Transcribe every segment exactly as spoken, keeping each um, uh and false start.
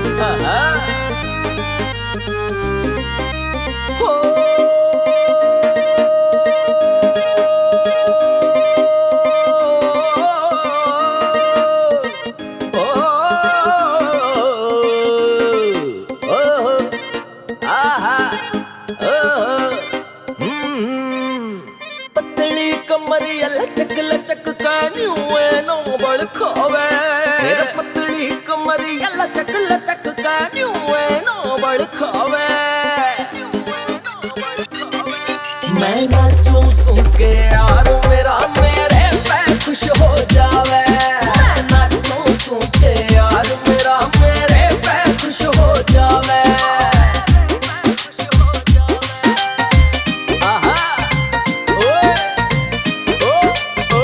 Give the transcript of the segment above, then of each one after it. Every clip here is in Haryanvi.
आहा। हो। ओ, ओ, ओ, आहा, ओ, हम्म। पतली कमरिया लचक लचक का न्यू ए नंबर खावे। तेरे पतली कमरिया लचक लचक का न्यू ए नंबर खावे। मैं नाचूं सूं के यार मेरा मेरे पे खुश हो जावे। मैं नाचूं सूं के यार मेरा मेरे पे खुश हो जावे। आहा, ओए, ओ, ओ।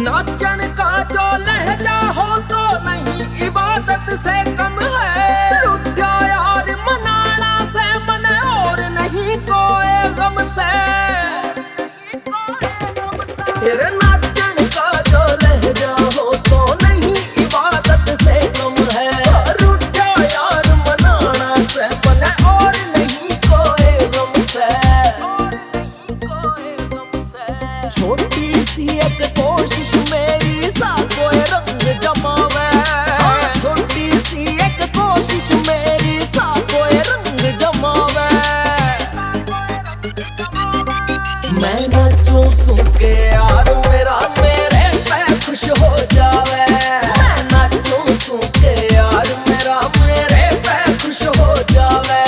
नाचन का जो लहजा हो तो नहीं इबादत से कम है। लुट्या यार मनाना से मन और नहीं कोई गम से। तेरे नाचन का जो लहजा हो तो नहीं इबादत से कम है। लुट्या यार मनाना से मन और नहीं कोई गम से। छोटी सी एक कोशिश मेरी सा कोई रंग जमावे। हाँ, छोटी सी एक कोशिश मेरी सा कोई रंग जमावे। मैं नाचूं सूं के यार मेरा मेरे पे खुश हो जावे। मैं नाचूं सूं के यार मेरा मेरे पे खुश हो जावे।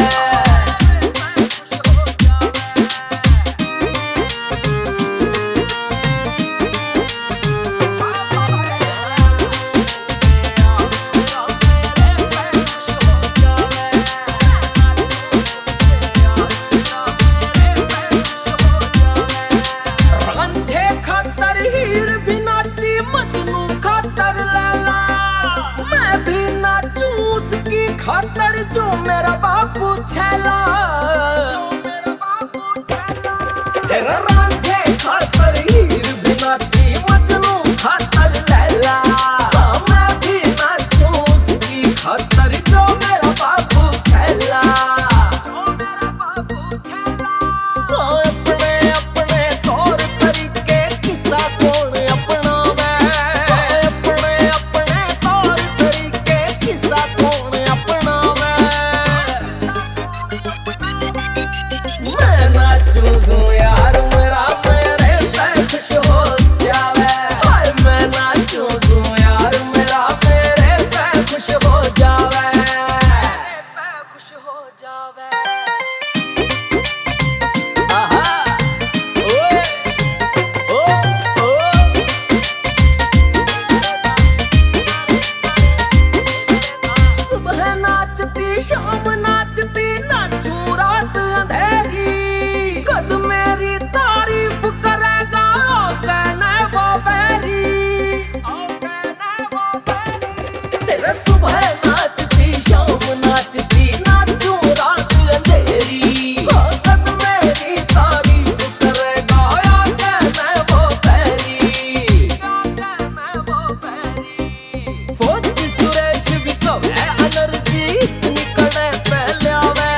रांझे खातर हीर भी नाची, मजनू खातर लैला। मैं भी नाचूं उसकी खातर, जो मेरा बाबू छैला। तेरा रांझे खातर हीर भी नाची, मजनू खातर लैला। हाँ, मैं भी नाचूं उसकी खातर, जो मेरा बाबू छैला। हाँ, अपने, अपने तौर तरीके किसा कौन अपनावे। हाँ, अपने, अपने तौर तरीके किसा कौन अपनावे। मैं नाचूं सूं यार मेरा मेरे पे खुश हो जावे। हाय, मैं नाचूं सूं यार मेरा मेरे पे खुश हो जावे। खुश हो जावे। आहा, ओए, ओ, ओ। सुबह नाचती, शाम नाचती, नाचूं रात अंधेरी। कद मेरी तारीफ करेगा, कहने वो बैरी। तेरे सुबह नाचती, शाम नाचती, नाचूं रात अंधेरी। हाँ, कद मेरी तारीफ करेगा, या कहने वो बैरी। फौजी सुरेश भी कवे एनर्जी इतनी कड़े पे ल्यावे।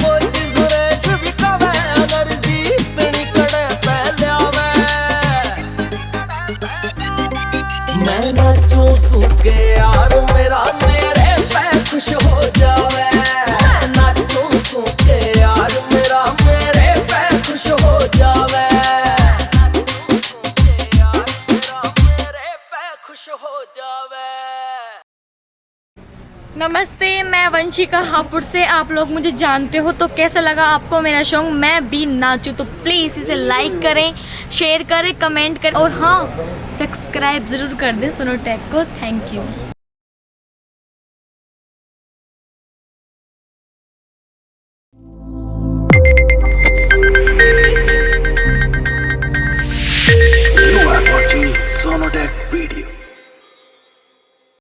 फौजी सुरेश भी कवे एनर्जी इतनी कड़े पे ल्यावे। मैं नाचूं सूं के यार मेरा मेरे पे खुश हो जावे। मैं नाचूं सूं के यार मेरा मेरे पे खुश हो जावे। खुश हो जावे। नमस्ते, मैं वंशिका हापुड़ से। आप लोग मुझे जानते हो, तो कैसा लगा आपको मेरा सॉन्ग मैं भी नाचूं? तो प्लीज़ इसे लाइक करें, शेयर करें, कमेंट करें और हाँ, सब्सक्राइब ज़रूर कर दें सोनोटेक को। Thank you.